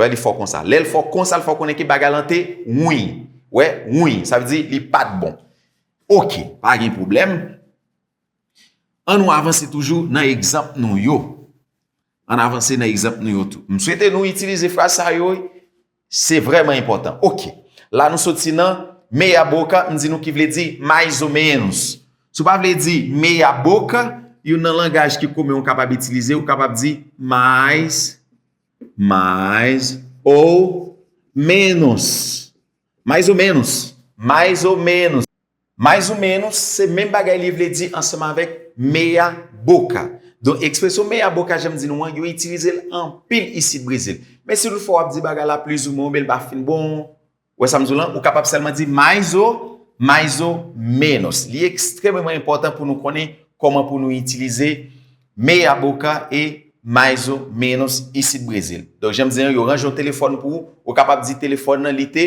wè, li fè w konsa. Lè l fè w konsa, l fè w konnen ke bagay lan te ruim. Wè, ruim. Sa vle di li pa t bon. Oke, pa gen pwoblèm. Ann nou avanse toujou nan egzanp nou yo. Ann avanse nan egzanp nou yo tou. M swete nou itilize fraz sa yo, se vrèman enpòtan. Oke. La nou soti nan meia boca, m di nou ki vle di mais ou menos. Si w pa vle di meia boca, youn nan langaj ki komen ou kapab itilize, ou kapab di mais, mais ou menos. Mais ou menos. Mais ou menos. Mais ou menos se menm bagay li vle di ansanm avèk meia boca. Donk, ekspresyon meia boca, jan m di nou an, yo itilize l anpil isit Brezil. Men si toutfwa w ap di bagay la plizoumwen oubyen l pa fin bon, ou wè sa m di w lan, ou kapab sèlman di mais ou, mais ou menos. Li ekstrèmeman enpòtan pou nou konnen kòman pou nou itilize meia boca e mais ou menos isit Brezil. Donk, jan m di an, yo ranje yon telefòn pou ou, ou kapab di telefòn nan, li te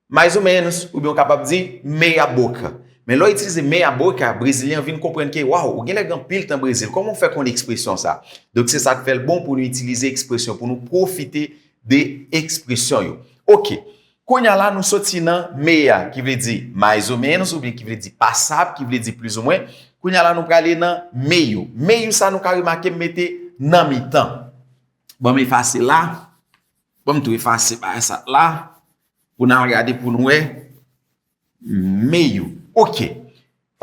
mais ou menos, oubyen ou kapab di meia boca. Men lè w itilize meia boca, Brezilyen an vin konprann ke, waw, ou genlè gen anpil tan Brezil. Kòman w fè konn ekspresyon sa? Donk, se sa k fè l bon pou nou itilize ekspresyon, pou nou pwofite de ekspresyon yo. Oke. Kounye a la, nou soti nan meia, ki vle di mais ou menos, oubyen ki vle di pasab, ki vle di plizoumwen. Kounye a la, nou prale nan meio. Meio sa, nou ka remake m mete nan mitan. Ban m efase la. Ban m tou efase bagay sa la. Pou n al gade pou nou wè. Meio. Oke.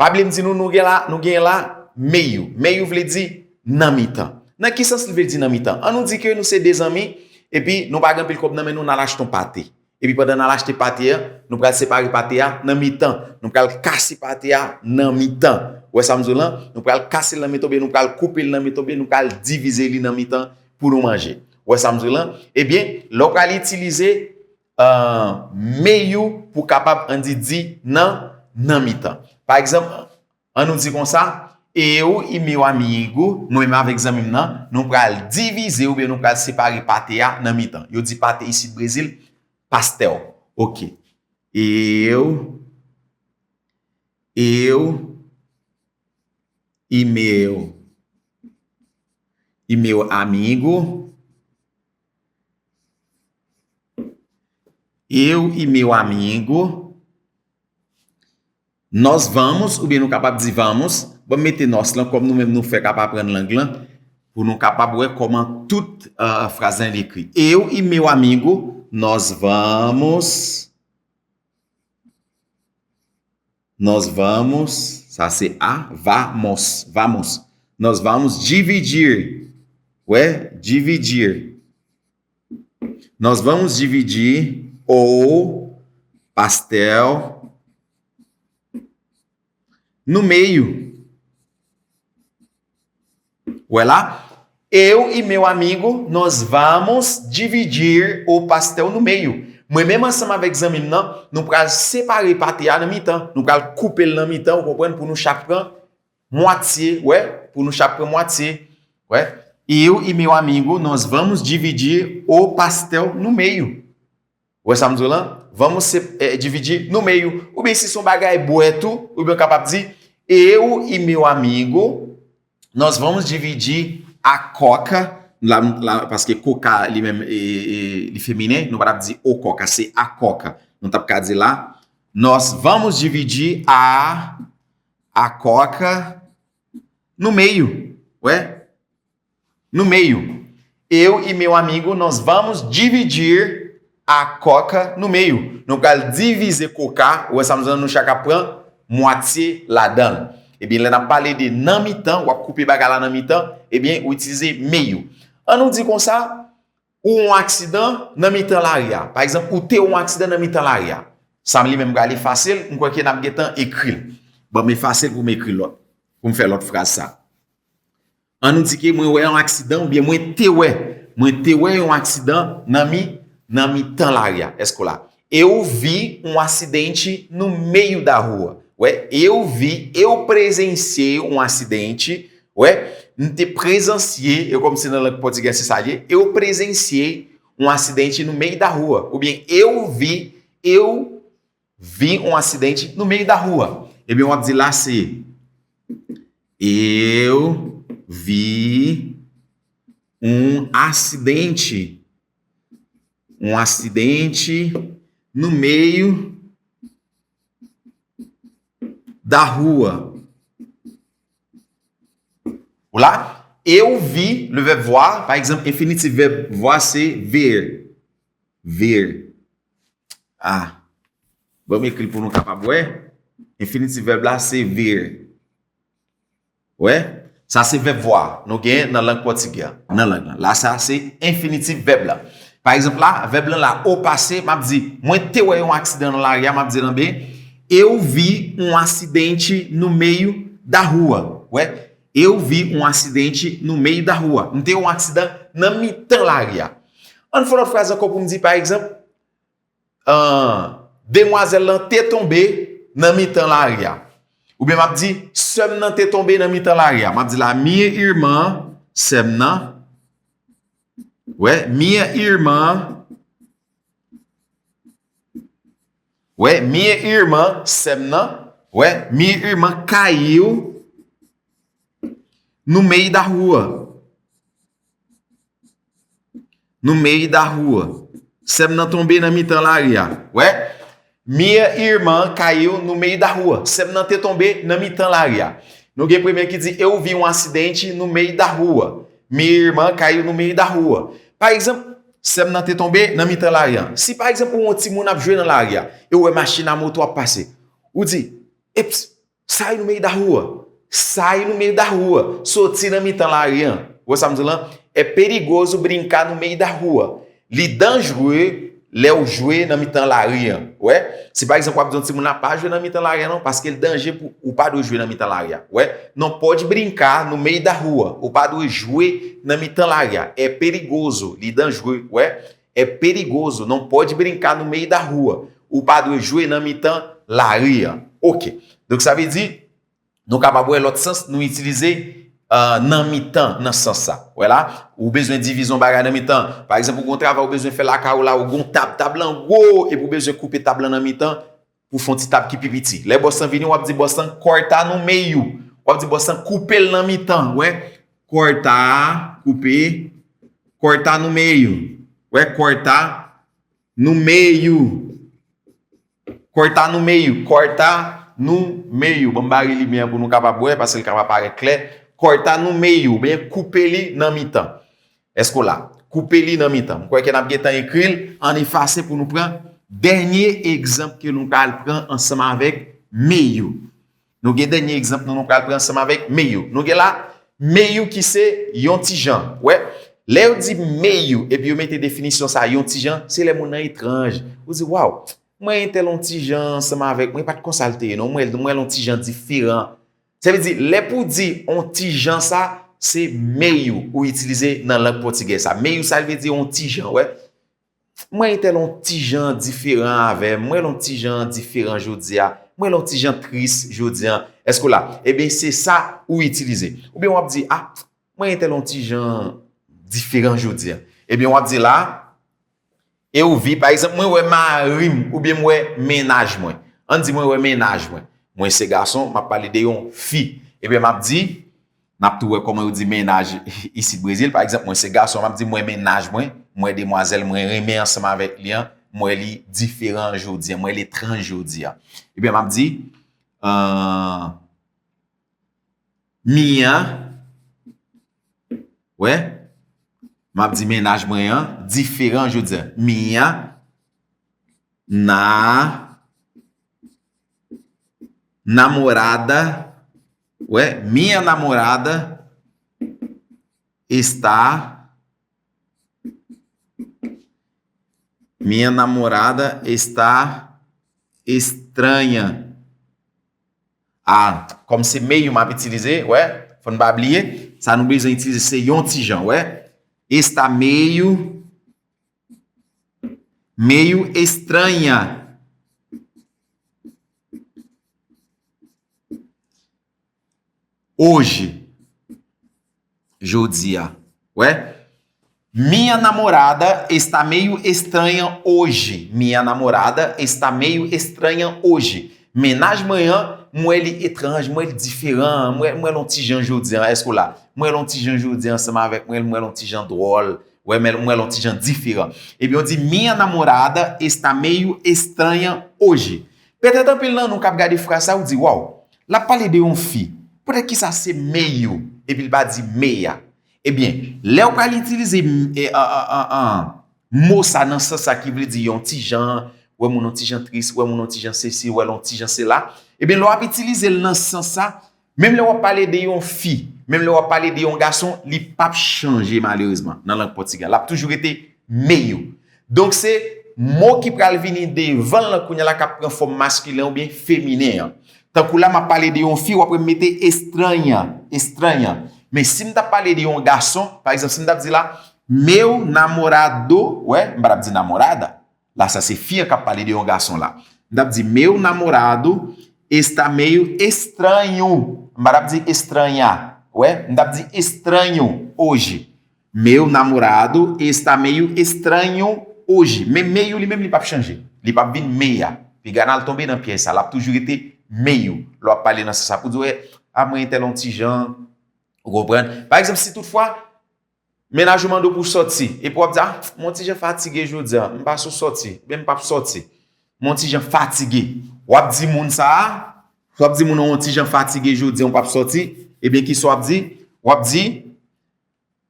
Pa bliye m di nou, nou gen la, nou gen la meio. Meio vle di nan mitan. Nan ki sans li vle di nan mitan? An nou di ke nou se de zanmi, epi nou pa gen anpil kòb nan men nou, n al achte yon pate. Epi pandan n al achte pate a, nou pral separe pate a nan mitan. Nou pral kase pate a nan mitan. Ou wè sa m di w lan? Nou pral kase l nan mitan oubyen nou pral koupe l nan mitan oubyen nou pral divize li nan mitan pou nou manje. Ou wè sa m di w lan? Ebyen, lè w pral itilize, euh, meio pou kapab, ann di, di nan, nan mitan. Pa egzanp, an nou di konsa, eu e meu amigo, mwen menm avèk zanmi m nan, nou pral divize oubyen nou pral separe pate a nan mitan. Yo di pate isit Brezil, pastel. Oke. Eu, eu e meu, e meu amigo. Eu e meu amigo. Nós vamos, oubyen nou kapab di vamos. Bon, mete nós lan, kòm nou menm nou fèk ap aprann lang lan, pou nou kapab wè kòman tout, euh, fraz lan ekri. Eu e meu amigo, nós vamos. Nós vamos, sa se a, vamos, vamos. Nós vamos dividir. Wè, dividir. Nós vamos dividir o pastel no meio. Wè la, eu e meu amigo, nós vamos dividir o pastel no meio. Mwen menm ansanm avèk zanmi m nan, nou pral separe pate a nan mitan. Nou pral koupe l nan mitan, ou konprann, pou nou chak pran mwatye, wè, pou nou chak pran mwatye, wè. Eu e meu amigo, nós vamos dividir o pastel no meio. Ou wè sa m di w lan? Vamos se, eh, dividir no meio. Oubyen si se yon bagay bwè tou, oubyen w kapab di, eu e meu amigo, nós vamos dividir a coca, la, la, paske coca li menm, e, e, li feminen, nou pa t ap di o coca, se a coca. Nou t ap ka di la, nós vamos dividir a, a coca no meio. Wè? No meio. Eu e meu amigo, nós vamos dividir a coca no meio. Nou pral divize koka, ou wè sa m di w lan, nou chak ap pran mwatye ladan l. Ebyen, lè n ap pale de nan mitan, w ap koupe bagay la nan mitan, ebyen, ou itilize meio. An nou di konsa, ou yon aksidan nan mitan lari a. Pa egzanp, ou te yon aksidan nan mitan lari a. Sa m li menm pral efase l, m kwè ke n ap gentan ekri l. Ban m efase l pou m ekri lòt, pou m fè lòt fraz sa. An nou di ke mwen wè yon aksidan, oubyen mwen te wè, mwen te wè yon aksidan nan mi, nan mitan lari a. Èske w la? Eu vi um acidente no meio da rua. Wè, eu vi, eu presenciei um acidente. Wè, m te prezansye, e kòmsi nan lang pòtigè se sa l ye. Eu presenciei um acidente no meio da rua. Oubyen eu vi, eu vi um acidente no meio da rua. Ebyen, w ap di la se, eu vi um acidente. Um acidente no meio da rua. Ou la, eu vi, le verbe voir, pa egzanp, enfinitif vèb voir se ver. Ver. Ah. Ban m ekri l pou nou kapab wè. Enfinitif vèb la se ver. Wè? Sa se vèb voir. Nou gen nan lang pòtigè. Nan lang lan. La, sa se enfinitif vèb la. Pa egzanp la, vèb lan la, o pase, m ap di, mwen te wè yon aksidan nan lari a, m ap di l anben, Eu vi um acidente no meio da rua. Wè, eu vi um acidente no meio da rua. M te yon aksidan nan mitan lari a. Ann fè lòt fraz ankò pou m di, pa egzanp, ah, demwazèl lan te tonbe nan mitan lari a. Oubyen m ap di, sè m nan te tonbe nan mitan lari a. M ap di la, minha irmã, sè m nan. Wè, minha irmã. Wè, minha irmã, sè m nan. Wè, minha irmã caiu no meio da rua. No meio da rua. Sè m nan tonbe nan mitan lari a. Wè, minha irmã caiu no meio da rua. Sè m nan te tonbe nan mitan lari a. Nou gen premye ki di, eu vi um acidente no meio da rua. Minha irmã caiu no meio da rua. Pa egzanp, sè m nan te tonbe nan mitan lari a. Si pa egzanp ou wè yon timoun ap jwe nan lari a, e ou wè machin a moto ap pase, ou di, eps, sai no meio da rua. Sai no meio da rua. Soti nan mitan lari a. Ou wè sa m di w lan? É perigoso brincar no meio da rua. Li danjre lè w jwe nan mitan lari a. Wè? Si pa egzanp w ap di yon timoun la pa jwe nan mitan lari a non, paske l danje pou ou pa dwe jwe nan mitan lari a. Wè? Não pode brincar no meio da rua. Ou pa dwe jwe nan mitan lari a. É perigoso. Li danjre. Wè? É perigoso. Não pode brincar no meio da rua. Ou pa dwe jwe nan mitan lari a. Ok. Donk sa vle di, nou kapab wè lòt sans nou itilize, euh, nan mitan, nan sans sa. Wè la, ou bezwen divize yon bagay nan mitan. Pa egzanp, ou gen yon travay ou bezwen fè lakay ou la, ou gen yon tab, tab lan gwo, epi ou bezwen koupe tab lan nan mitan pou fè yon ti tab ki pi piti. Lè bòs lan vini, w ap di bòs lan, corta no meio. W ap di bòs lan, koupe l nan mitan. Wè, corta, koupe, corta no meio. Wè, corta no meio. Corta no meio, corta no meio. Ban m bare limyè an pou nou kapab wè, paske l ka pa parèt klè. Corta no meio, oubyen koupe li nan mitan. Èske w la? Koupe li nan mitan. M kwè ke n ap gentan ekri l, ann efase pou nou pran dènye egzanp ke nou pral pran ansanm avèk meio. Nou gen dènye egzanp nou, nou pral pran ansanm avèk meio. Nou gen la, meio ki se yon ti jan. Wè, lè yo di meio, epi yo mete definisyon sa, yon ti jan, se lè moun nan etranj. Ou di, waw, mwen entèl on ti jan ansanm avèk mwen, pa t konsa l te ye non, mwen, mwen l on ti jan diferan. Sa vle di, lè pou di on ti jan sa, se meio ou itilize nan lang pòtigè sa. Meio sa vle di on ti jan, wè. Mwen entèl on ti jan diferan avè m, mwen l on ti jan diferan jodi a, mwen l on ti jan tris jodi a. Èske w la? Ebyen, se sa ou itilize. Oubyen w ap di, a, mwen entèl on ti jan diferan jodi a. Ebyen, w ap di la, eu vi, pa egzanp, mwen wè mari m, oubyen m wè mennaj mwen. Ann di mwen wè mennaj mwen. Mwen se gason, m ap pale de yon fi. Ebyen, m ap di, n ap tou wè kòman yo di mennaj isit Brezil. Pa egzanp, mwen se gason, m ap di mwen mennaj mwen, mwen demwazèl mwen renmen ansanm avèk li an, mwen li diferan jodi a, mwen li etranj jodi a. Ebyen, m ap di, euh, minha, wè, m ap di mennaj mwen an diferan jodi a. Minha na namorada, wè, minha namorada está, minha namorada está estranha. A, kòm se meio m ap itilize, wè, fò n pa bliye, sa nou bezwen itilize se yon ti jan, wè. Está meio, meio estranha. Hoje. Jodi a. Wè. Minha namorada está meio estranha hoje. Minha namorada está meio estranha hoje. Mennaj mwen an, m wè li etranj, m wè li diferan, m wè, m wè l on ti jan jodi a. Èske w la? M wè l on ti jan jodi a ansanm avèk mwen, m wè l on ti jan dwòl. Wè, m wè l on ti jan diferan. Ebyen, w di, minha namorada está meio estranha hoje. Petèt anpil nan nou k ap gade fraz sa, ou di, waw, l ap pale de yon fi. Poutèt ki sa se meio, epi l pa di meia? Ebyen, lè w pral itilize, m, e, an, an, an, an, mo sa nan sans sa ki vle di yon ti jan, wè moun yon ti jan tris, wè moun yon ti jan sesi, wè l yon ti jan sela, ebyen, lè w ap itilize l nan sans sa, menm lè w ap pale de yon fi, menm lè w ap pale de yon gason, li p ap chanje malerezman nan lang pòtigè. L ap toujou rete meio. Donk, se mo ki pral vini devan l lan kounye a la k ap pran fòm maskilen oubyen feminen an. Tankou la, m ap pale de yon fi, w ap wè m mete estranha, estranha. Men si m t ap pale de yon gason, pa egzanp, si m t ap di la, meu namorado, wè, m pa t ap di namorada. La, sa se fi an k ap pale de yon gason la. M t ap di, meu namorado está meio estranho. M pa t ap di estranha. Wè, m t ap di estranho hoje. Meu namorado está meio estranho hoje. Men meio li menm li p ap chanje. Li p ap vin meia. Piga n al tonbe nan pyèj sa. L ap toujou rete meio. Lè w ap pale nan sans sa pou di, wè, a mwen entèl on ti jan. Ou konprann? Pa egzanp, si toutfwa, mennaj ou mande w pou w sòti, epi w ap di, a, m on ti jan fatige jodi a, m pa sou sòti, oubyen m p ap sòti. M on ti jan fatige. W ap di moun sa a, w ap di moun ou on ti jan fatige jodi a, ou p ap sòti, ebyen kisa w ap di? W ap di,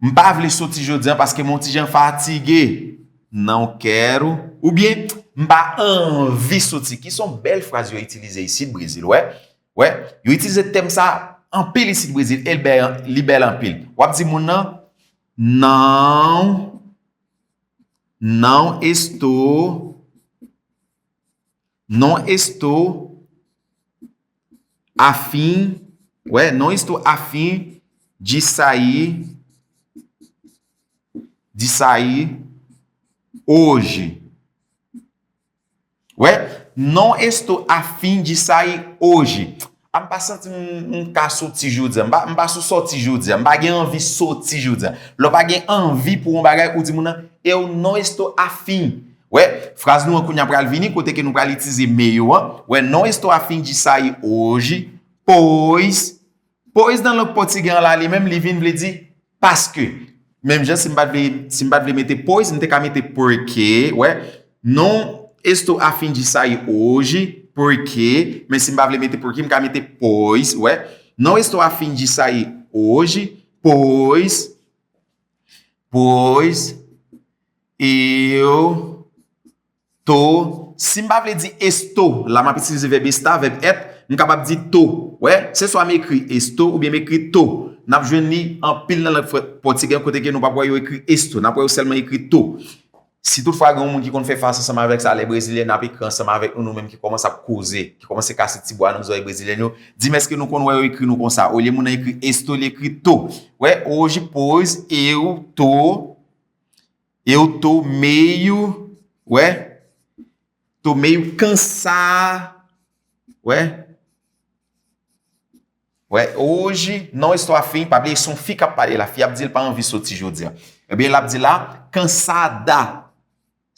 m pa vle soti jodi a paske m on ti jan fatige. Não quero. Oubyen, m pa anvi soti. Ki se yon bèl fraz yo itilize isit Brezil, wè. Wè, yo itilize tèm sa anpil isit Brezil, e l bèl, li bèl anpil. W ap di moun nan, não, não estou, não estou afim, wè, não estou afim de sair, de sair hoje. Wè, não estou afim de sair hoje. A, m pa santi m, m ka soti jodi a. M pa, m pa sou sòti jodi a. M pa gen anvi soti jodi a. Lè w pa gen anvi pou yon bagay, ou di moun nan, eu não estou afim. Wè, fraz nou an kounye a pral vini, kote ke nou pral itilize meio an. Wè, não estou afim de sair hoje, pois, pois nan lang pòtigè an la, li menm, li vin vle di paske. Menm jan si m pa t vle, si m pa t vle mete pois, m te ka mete porque, wè. Não estou afim de sair hoje, porque. Men si m pa vle mete porque, m ka mete pois, wè. Não estou afim de sair hoje, pois, pois eu tô. Si m pa vle di estou, la m ap itilize vèb estar, vèb être, m kapab di tô. Wè, se swa m ekri estou oubyen m ekri tô. N ap jwenn li anpil nan lang pòtigè kote ke nou p ap wè yo ekri estou. N ap wè yo sèlman ekri tô. Si toutfwa gen yon moun ki konn fè fas ansanm avèk sa, lè brezilyen ap ekri ansanm avèk nou, nou menm ki kòmanse ap koze, ki kòmanse kase ti bwa nan zòrèy brezilyen yo, di m èske nou konn wè yo ekri nou konsa? Olye moun nan ekri estou, li ekri tô. Wè, hoje, pois, eu tô, eu tô meio, wè, tô meio cansado, wè. Wè, hoje não estou afim, pa bliye se yon fi k ap pale la, fi ap di l pa anvi soti jodi a. Ebyen, l ap di la, cansada.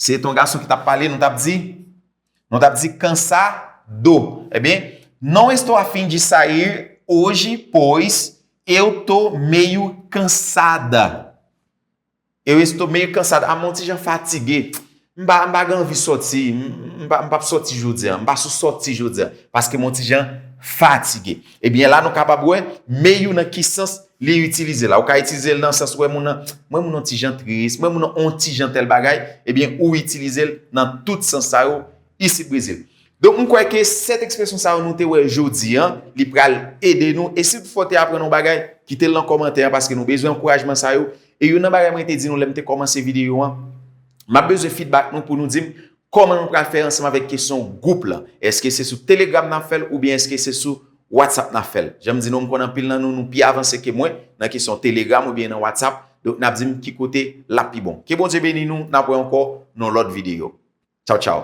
Se te yon gason ki t ap pale, nou t ap di, nou t ap di cansado. Ebyen, não estou afim de sair hoje, pois eu tô meio cansada. Eu estou meio cansado. A, m on ti jan fatige. M pa, m pa gen anvi sòti. M, m pa, m p ap sòti jodi a. M pa sou sòti jodi a. Paske m on ti jan fatige. Ebyen, la nou kapab wè meio nan ki sans li itilize la. Ou ka itilize l nan sans wè moun nan, mwen moun on ti jan tris, mwen moun on ti jan tèl bagay. Ebyen, ou itilize l nan tout sans sa yo isit Brezil. Donk, m kwè ke sèt ekspresyon sa yo nou te wè jodi a, li pral ede nou. E si toutfwa w te aprann yon bagay, kite l nan kòmantè a, paske nou bezwen ankourajman sa yo. E youn nan bagay mwen te di nou lè m te kòmanse videyo a, m ap bezwen feedback nou pou nou di m kòman nou pral fè ansanm avèk kesyon gwoup lan. Èske se sou Telegram n ap fè l oubyen èske se sou WhatsApp n ap fè l? Jan m di nou, m konn anpil nan nou, nou pi avanse ke mwen nan kesyon Telegram oubyen nan WhatsApp. Donk, n ap di m ki kote l ap pi bon. Ke Bondye beni nou, n ap wè ankò nan lòt videyo. Tchaw, tchaw.